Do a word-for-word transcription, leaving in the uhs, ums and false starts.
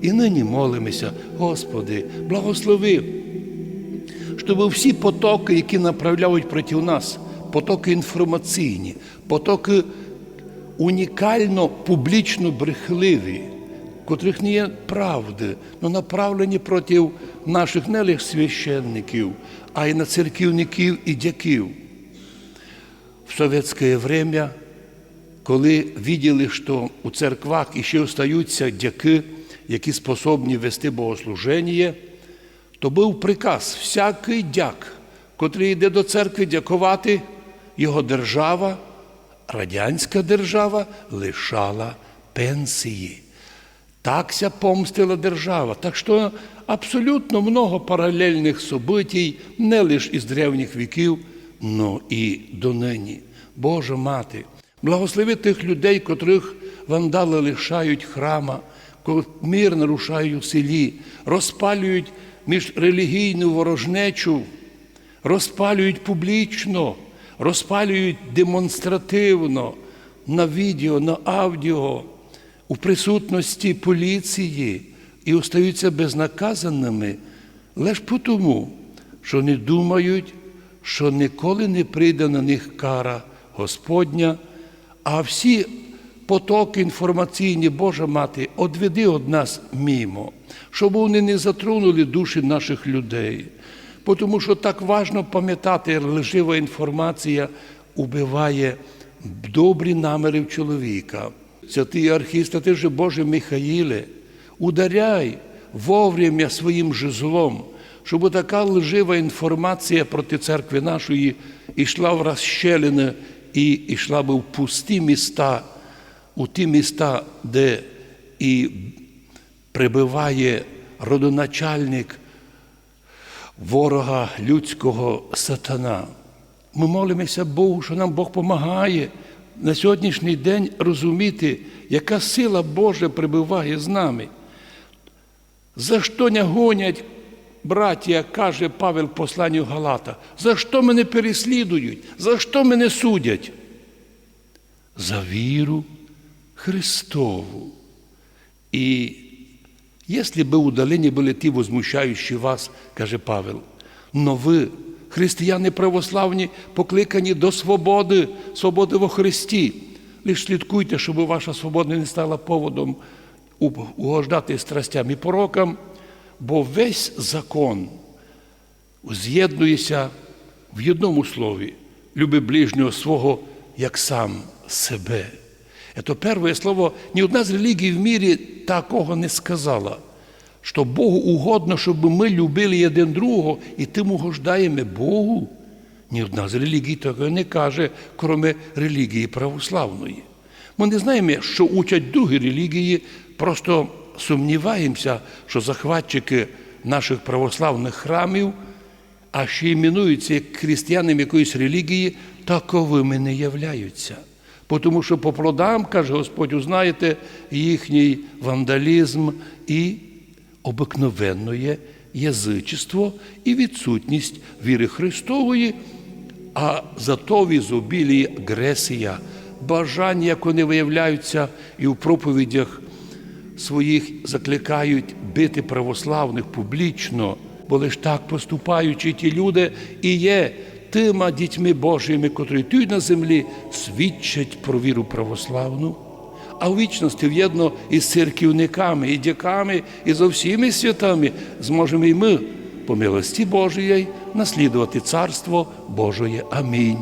І нині молимося, Господи, благослови, щоб всі потоки, які направляють проти нас, потоки інформаційні, потоки унікально публічно брехливі, котрых не є правды, но направлені проти наших не лише священників, а й на церківників і дяків. В совєтське время, коли виділи, што у церквах іще остаються дякы, які способні вести богослуженіє, то быв приказ: всякый дяк, котрый йде до церкви дяковати, його держава, радянська держава, лишала пенсії. Так ся помстила держава. Так што абсолютно много паралельных событій не лиш із древніх віків, но і донині. Божа Мати, благослови тых людей, котрых вандалы лишають храма, ко-, мир нарушають у селі, розпалюють міжрелігійну ворожнечу, розпалюють публічно, розпалюють демонстративно, на відео, на аудіо, у присутності поліції і остаються безнаказанными лиш потому, што не думають, што ніколи не прийде на них кара Господня, а всі потоки інформаційні, Божа Мати, одведи од нас мимо, щоб вони не затронули душі наших людей. Потому што так важно памятати, лжива інформація убиває добрі наміри в чоловіка. Святый архієрей, ты же, Боже Михаїле, ударяй вовремя своїм жезлом, щоб така лжива інформація проти церкви нашої йшла в розщелины і йшла бы в пусті міста, у ті міста, де і пребыває родоначальник ворога людського сатана. Мы молимося Богу, што нам Бог помагає на сьогоднішній день розуміти, яка сила Божа пребыває з нами. За што ня гонять, братія, каже Павел в посланню Галата? За што мене переслідують? За што мене судять? За віру Христову. І если бы удалені были ті, возмущаючі вас, каже Павел, но вы, християни православні, покликані до свободы, свободы во Христі. Лиш слідкуйте, щоб ваша свобода не стала поводом у-, угождати страстям і порокам, бо весь закон з'єднує ся в єдному слові: люби ближнього свого, як сам себе. Ето первоє слово, ні одна з релігій в мірі такого не сказала, што Богу угодно, щоб мы любили єден другого, і тым угождаєме Богу. Ні одна з релігій такого не каже, кроме релігії православної. Мы не знаєме, што учать другі релігії, просто сумніваємося, што захватчикы наших православных храмів, а ще іменуються як християнами якоїсь релігії, таковыми не являються. Потому што по плодам, каже Господь, узнаєте їхній вандалізм і обыкновенноє язычество і відсутність віры Христової, а зато в ізобілії агресія, бажання, як вони виявляються і в проповідях своїх закликають бити православных публічно, бо лиш так поступаючи, ті люди і є тыма дітьми Божыми, котрі туй на землі свідчать про віру православну. А в вічности вєдно із церківниками, і дяками, і зо всіми святыми зможеме і мы, по милости Божией, наслідовати Царство Божоє. Амінь.